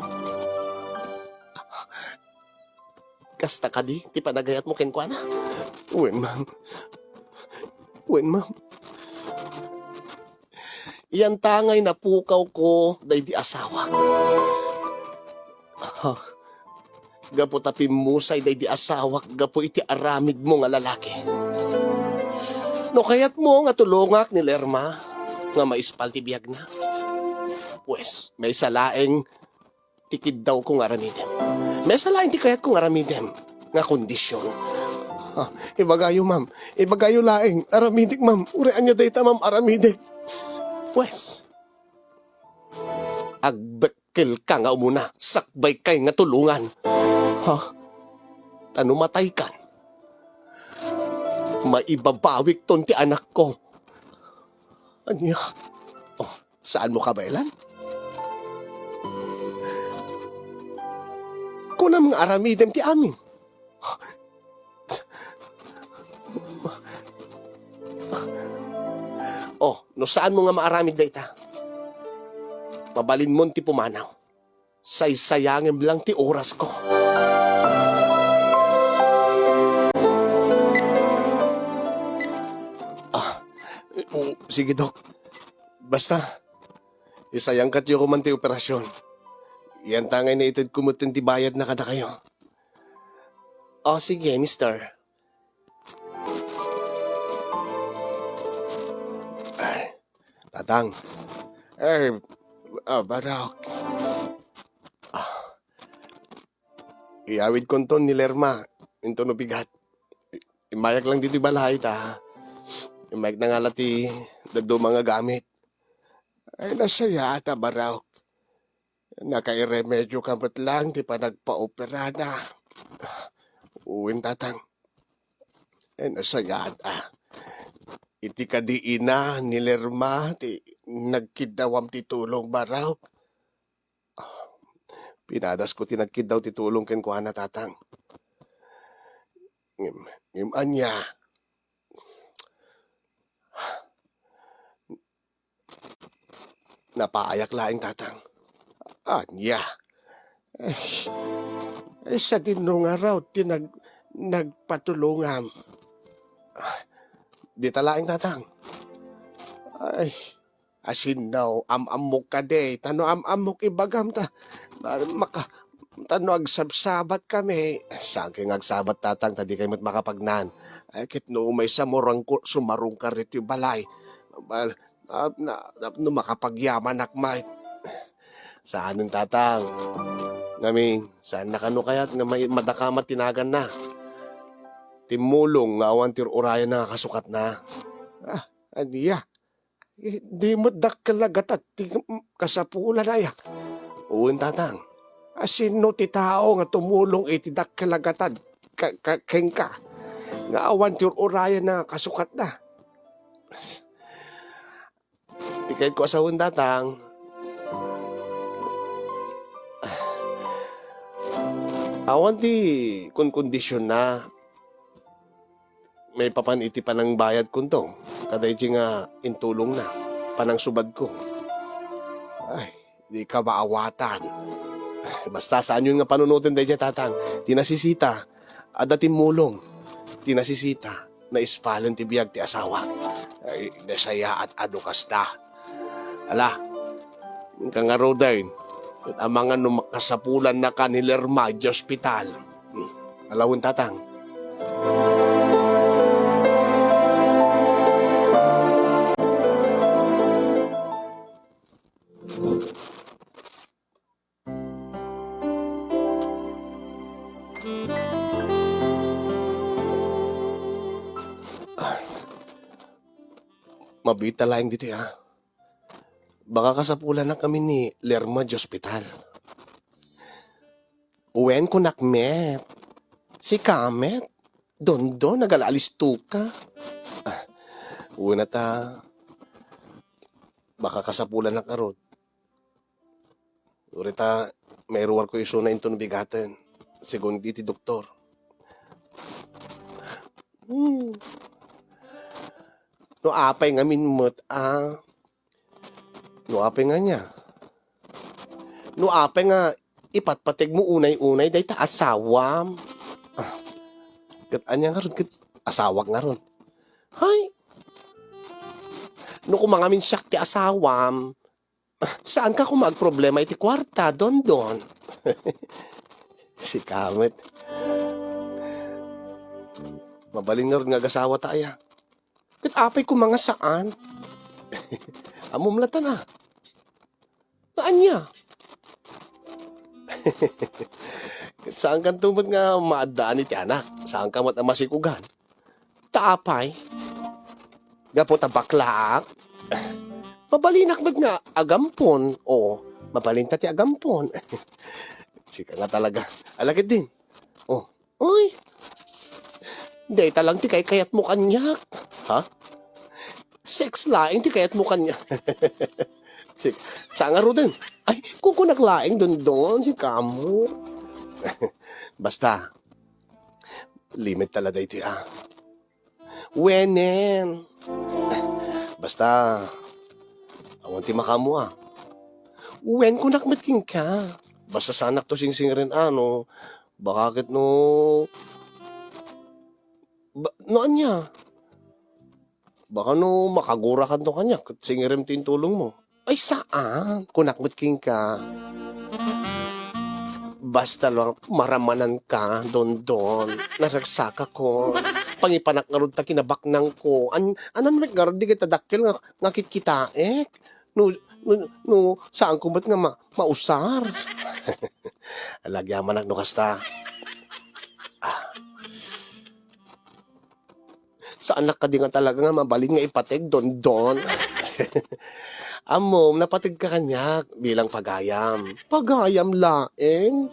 Kasta kadi ti panagayatmo kenkuana? Wen, ma'am. Wen, ma'am. Yantangay napukawko daydi asawak. Ha? Gapu ta pimmusay daydi asawak gapu iti aramidmo nga lalaki. No kayatmo nga tulongak ni Lerma nga maispal ti biagna, pues, maysa laeng ti kiddawko nga aramidem. Maysa laeng ti kayatko nga aramidem nga kondisyon. Ah, ibagayo, ma'am. Ibagayo laeng. Aramidek, ma'am. Uray ania dayta, ma'am, aramidek. Pues, agdakkelka nga umuna, sakbaykay nga tulongan. Ha? Ta no mataykan, maibabawikton ti anakko. Ania? Oh, saanmo kabaelan? Kunam nga aramidem ti amin. Oh, no saanmo nga maaramid dayta, mabalinmon ti pumanaw. Saysayangem lang ti orasko. Ah, o, sige, Dok. Basta, isayangkatyo koma ti operasyon. Yantangay naitedko met ti bayadna kadakayo. O, sige, mister. Ay, Tatang. Ay, ah, Barok. Ah, iyawidkonton ni Lerma intono bigat. Immayak lang ditoy balay ta immayak na nga la ti dadduma nga gamit. Ay, nasayaat a, Barok. Nakairemedioka met lang ti panagpaoperana. Wen, Tatang. Ay, nasayaat a. Iti kadi ina ni Lerma ti nagkiddawam ti tulong, Barok. Pinadasko ti nagkiddaw ti tulong kenkuana, Tatang. Ngem, ngem ania? Napaayak laeng, Tatang. Ania? Ay, ay, sadino ngarud ti nag-, nagpatulongam? Ah, dita laeng, Tatang. Ay, asinno, am-ammok kadi? Ta no am-ammok, ibagam ta, ma-, maka-, ta no agsabsabatkami. Saankayo nga agsabat, Tatang, ta dikayo met makapagnan. Ay, ket no umay sumurongko-, sumarongka ditoy balay. Bal-, ah, na, na, no makapagyamanak met. Saanen, Tatang. Ngamin, saan na kano kayat nga may-, madakama ti naganna? Timmulong nga awan ti ur-urayanna nga kasukatna. Ah, ania? Eh, di met dakkel a gatad ti, mm, kasapulan aya? Wen, Tatang. Asino ti tao nga tumulong iti dakkel a gatad ka-, ka-, kenka nga awan ti ur-urayanna nga kasukatna? Ti kayatko a sawen, Tatang, awan ti konkondisionna maipapan iti panangbayadkonto kadaydi nga intulongna, panangsubadko. Ay, dika maawatan. Basta saanyon nga panunoten daydiay, Tatang. Ti nasisita, adda timmulong. Ti nasisita, naispalen ti biag ti asawa. Ay, nasayaat a no kasta. Ala, inka ngaruden, amangan no makasapulannaka ni Lerma idiay ospital. Hmm. Ala wen, Tatang. Mabiit ta laeng ditoy, ah. Baka kasapulanak amin ni Lerma di ospital. Wen, kunak met. Sika met. Dondon, nagalaalisto ka. Ah, una ta, baka kasapulanak ngarud. Uray ta, mairuarko isuna inton bigaten, segun iti doktor. Hmm. No apay ngamin met, ah. No apay nga ania? No apay nga ipatpategmo unay-unay dayta asawam? Ah, ket ania ngarud ket asawak ngarud? Hay! No koma ngamin siak ti asawam, saan ka koma agproblema iti kuarta, Dondon? Sika met. Mabalin ngarud nga agasawa ta aya? Ket apay koma nga saan? Ammom latta na. Nga ania? Ket saankanto met nga maaddaan iti anak. Saanka met a masikugan. Ta apay? Gapu ta baklaak? Mabalinak met nga agampon. O, mabalinta ti agampon. Sika nga talaga. Ala ketdin. O, uy. Dayta lang ti kaykayatmo kaniak. Ha? Sex laeng ti kayatmo kaniak. Sik-, saan ngaruden? Ay, kukunak laeng, Dondon, sika met. Basta, limit ta la daytoy, ah. Wenen. Basta, awan ti makaammo, ah. Wen, kunak met kenka. Basta saanakto singsingren, ah, no. Baka ket no, ba-, no ania? Baka no makagurakanto kaniak, ket singirem ti intulongmo. Ay, saan. Kunak met kenka. Basta lang, maramananka, Dondon. Naragsakakon. Pangipanak ngarud ta kinabaknangko. An-, anam met ngarud dagita dakkel nga, nga kitkitaek. No, no, no, saanko met nga ma-, mausar. Ala, agyamanak no kasta. Ah. Saanak kadi nga talaga nga mabalin nga ipateg, Dondon? Ammom, napategka kaniak bilang pagayam. Pagayam laeng?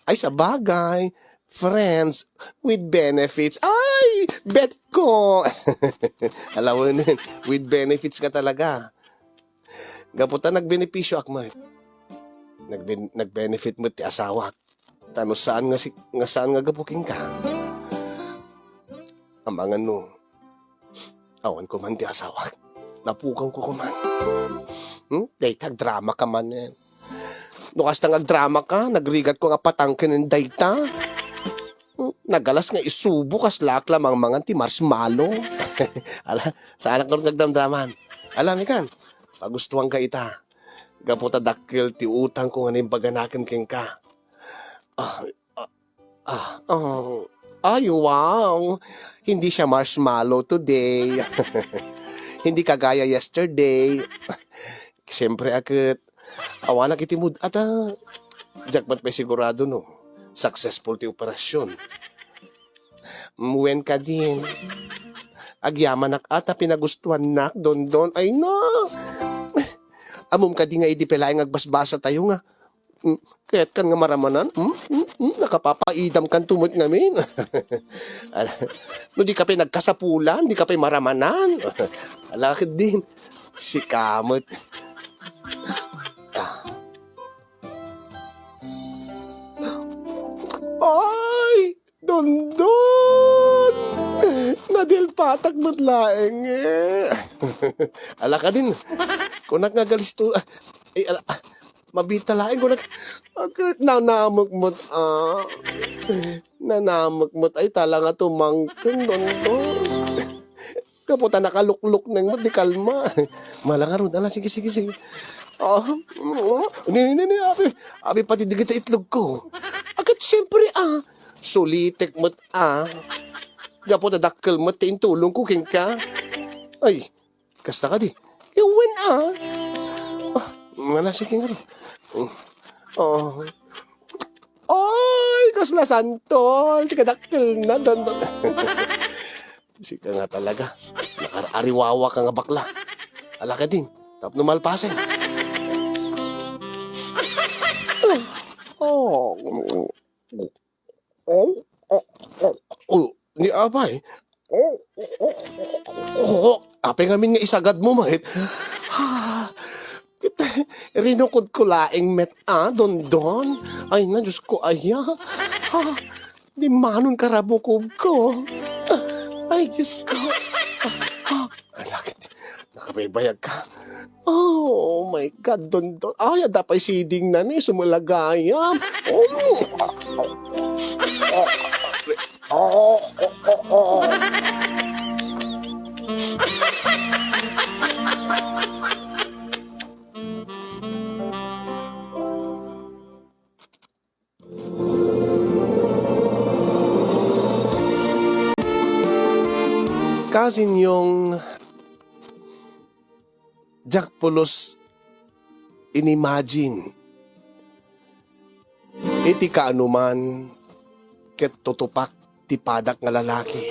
Ay, sabagay, friends with benefits. Ay, bet ko! Ala, wenen, with benefits nga talaga. Gapu ta nagbenepisioak met. Nagben-, nagbenefit met ti asawak. Ta no saan nga si-, nga saan nga gapu kenka, amangan no awan koman ti asawak. Napukawko koman. Hmm? Dayta, agdramaka manen. No kasta nga agdramaka, nagrigatko nga patang ken dayta. Hmm? Nagalas nga isubo, kaslaak la mangmangan ti marshmallow. Ala, saanak ngarud nga agdramdraman. Ala, Mikan, pagustuanka ita. Gapu ta dakkel ti utangko nga naimbaganakem kenka. Ah, ah, ah, oh. Ay, wow! Hindi siya marshmallow today. Hindi kagaya yesterday. Siyempre, a ket, awanak iti mood-at, ah. Diak met pay sigurado no successful ti operasyon. Mm, wen kadin. Agyamanak a ta pinagustuannak, Dondon. Ay, no! Ammom kadi nga idi pay laeng agbasbasatayo nga, mm, kayatkan nga maramanan? Mm, mm, mm, nakapapaidamkanto met ngamin. Ala, no dika pay nagkasapulan, dika pay maramanan. Ala, ketdin. Sika met. Ah. Ay! Dondon! Nadilpatak met laeng, eh. Ala kadin. Kunak nga agalisto. Ay, ala. Mabiit ta laeng, kunak. Agrit, nanamek met, ah. Nanamek met. Ay, tala nga tumangken, Dondon. Gapu ta nakaluklukneng met, di kalma. Mala ngarud, ala, sige, sige, sige. Ah, mm, ni, ni, ni, abi, abi, pati dagiti itlog ko. Akat, siyempre, ah, sulitek met, ah. Gapu ta dakkel met ti intulong ko kenka. Ay, kasta kadi. Iwen, ah. Ah, mala, sige ngarud. Mm. Oh. Oy, kasla santol, ti kadakkel na, don, don. Sika nga talaga. Nakar-ariwawaka nga bakla. Ala kadin, tapno malpasen. Oh, oh, oh, oh, oh, ni apay. Oh, oh, oh, oh, oh, apay ngamin nga isagadmo, met. Ah, ket, rinukodko laeng met, ah, Dondon. Ay na, Diyos ko, aya. Ah, di manon karabukobko. Ay, Diyos ko. Ah, ah, ay, lakit. Nakabaybayag ka. Oh my God, Dondon. Ay, adda pay siding na ni, sumulagayam. Oh. Oh, oh, oh, oh. Kasinyong, diak pulos inimagine iti kaanoman ket tutupak ti padak nga lalaki.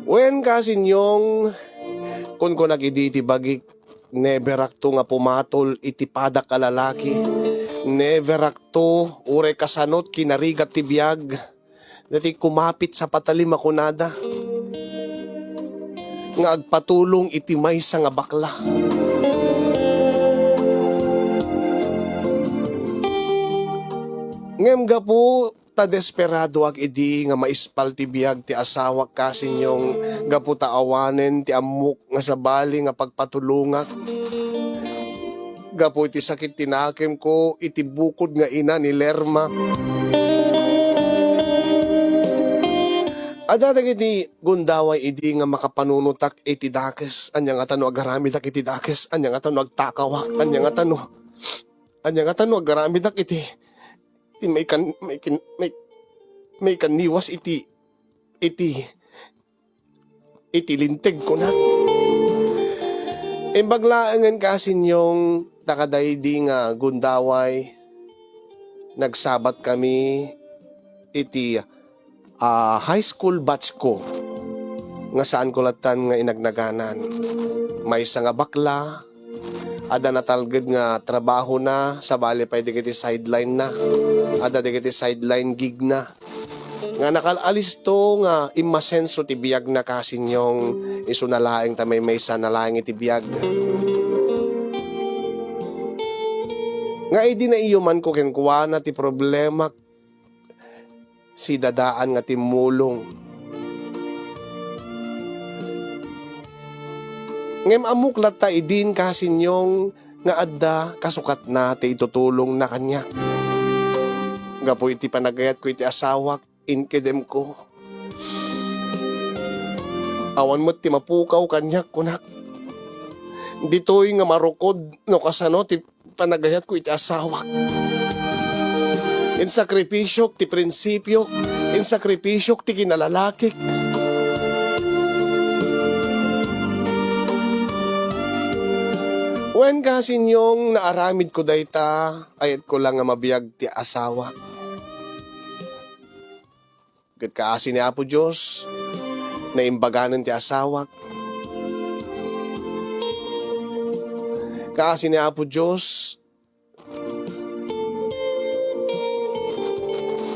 Wen, kasinyong, kunkunak idi iti bagik, never akto nga pumatol iti padak a lalaki. Never akto, uray kasano ti kinarigat ti biag, dati kumapit sa patalim a kunada nga agpatulong iti maysa nga bakla. Ngem gapu ta desperadoak idi nga maispal ti biag ti asawak, kasinyong, gapu ta awanen ti ammok nga sabali nga pagpatulongak. Gapu iti sakit ti nakemko iti bukod nga ina ni Lerma. Adda dagiti gundaway idi nga makapanunotak iti dakes. Ania ngata no agaramidak iti dakes? Ania ngata no agtakawak? Ania ngata no, ania ngata no agaramidak iti, iti maikan-, maikin-, mai-, maikanniwas iti, iti, iti linteg, kuna. Imbag laengen, kasinyong, ta kadaydi nga gundaway, nagsabat kami iti, ah, high school batch ko nga saan ko lattan nga inagnaganan. Maysa nga bakla, adda natalged nga trabahona, sabali pay dagiti sideline na. Adda dagiti sideline gig na. Nga nakal-alisto nga immasenso ti biagna, kasinyong, isuna laeng ta maymaysa na laeng iti biag. Nga idi naiyumanko kenkuana ti problemak, sidadaan nga timmulong. Ngem ammok latta idin, kasinyong, nga adda kasukatna ti itutulongna kaniak. Gapu iti panagayatko iti asawak, inkedemko. Awan met ti mapukaw kaniak, kunak. Ditoy nga marukod no kasano ti panagayatko iti asawak. Insakripisyok ti prinsipiok, insakripisyok ti kinalalakik. Wen, kasinyong, naaramidko dayta, ayatko la nga mabiag ti asawak. Ket kaasi ni Apo Dios, naimbaganen ti asawak. Kaasi ni Apo Dios,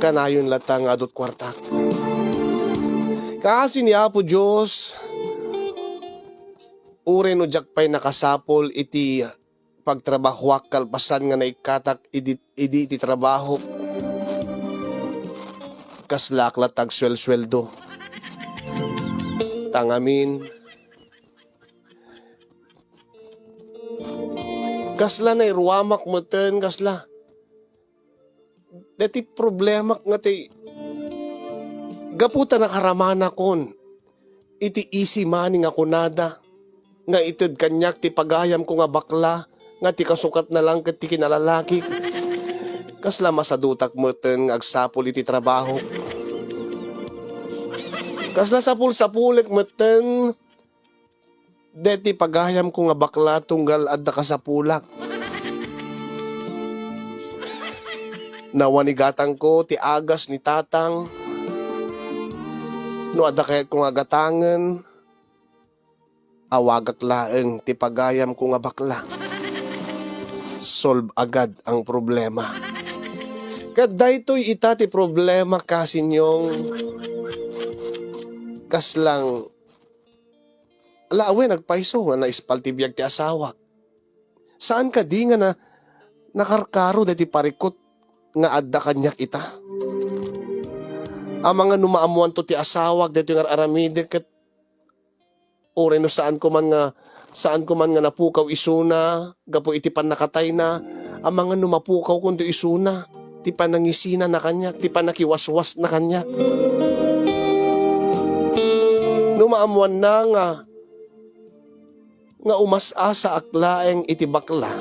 kanayon latta nga adut kuartak. Kaasi ni Apo Dios, uray no diak pay nakasapul iti pagtrabahoak kalpasan nga naikkatak idi, idi ti trabahok, kaslaak latta agsuelsueldo. Ta ngamin, kasla nairuamak meten, kasla. Dati problemak nga ti gapu ta nakaramanakon iti easy money nga kunada, nga ited kaniak ti pagayamko nga bakla, nga ti kasukatna lang ket ti kinalalakik. Kasla masadutak meten nga agsapul iti trabaho. Kasla sapul-sapulek meten deti pagayamko nga bakla tunggal adda kasapulak. Nawanigatangko ti agas ni tatang. No adda kayatko nga gatangen, awagak laeng ti pagayamko nga bakla. Solve agad ang problema. Ket daytoy ita ti problema, kasinyong, kaslang, ala, awen, agpayso nga naispal ti biag ti asawak. Saan kadi nga na-, nakarkaro daytoy parikut nga adda kaniak ita? Amangan no maammoanto ti asawak daytoy nga ar-aramidek, ket uray no saanko man nga, saanko man nga napukaw isuna gapu iti pannakatayna, amangan no mapukawkonto isuna ti panangisinana kaniak, ti panakiwaswasna kaniak. No maammoanna nga nga umas-asaak laeng iti bakla,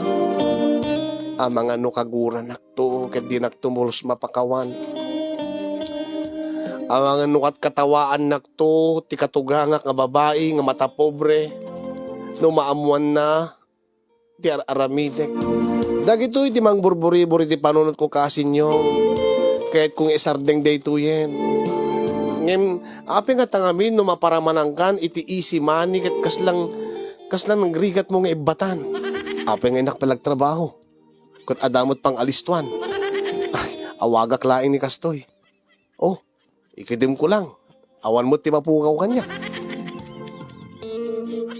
amangan no kaguranakto ket dinakto pulos mapakawan. Amangan no katkatawaannakto ti katugangak nga babai nga matapobre, no maammoanna ti ar-aramidek. Dagitoy ti mangburburibur iti panunotko, kasinyong. Kayatko nga isardeng daytoyen. Ngem, apay nga tangamin no maparamanankan iti easy money ket kaslang, kaslang nagrigatmo nga ibbatan? Apay nga innak pala agtrabaho ket adda met pang-alistuan? Ay, awagak laeng ni kastoy. Oh, ikidemko lang. Awan met ti mapukaw kaniak.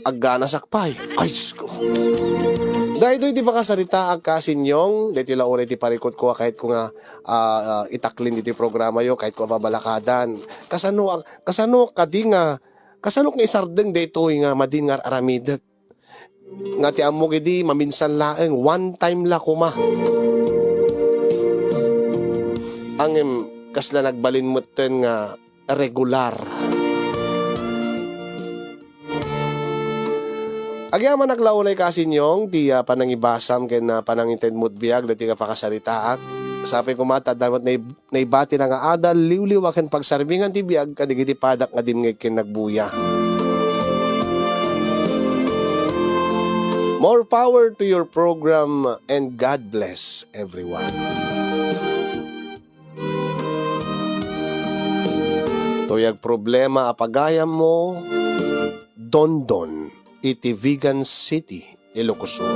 Agganasak pay. Ay, Diyos ko. Daytoy ti pakasaritaak, kasinyong. Daytoy la uray ti parikutko a kayatko nga, ah, ah, itaklin ditoy programayo, kayatko a babalakadan. Kasano, kasano kadi nga, kasano nga isardeng daytoy nga madin nga ar-aramidek? Nga ti ammok idi, maminsan laeng, one time la koma. Ngem, kasla nagbalin metten nga regular. Agyamanak la unay, kasinyong, ti, ah, panangibasam ken, ah, panangintedmod biag daytoy nga pakasaritaak. Sapay koma ta adda met nai-, naibatina nga adal, liwliwa ken pagsarbingan ti biag kadagiti padak nga dimngeg ken nagbuya. More power to your program and God bless everyone. Toy agproblema a pagayammo, Dondon, iti Vigan City, Ilocos Sur.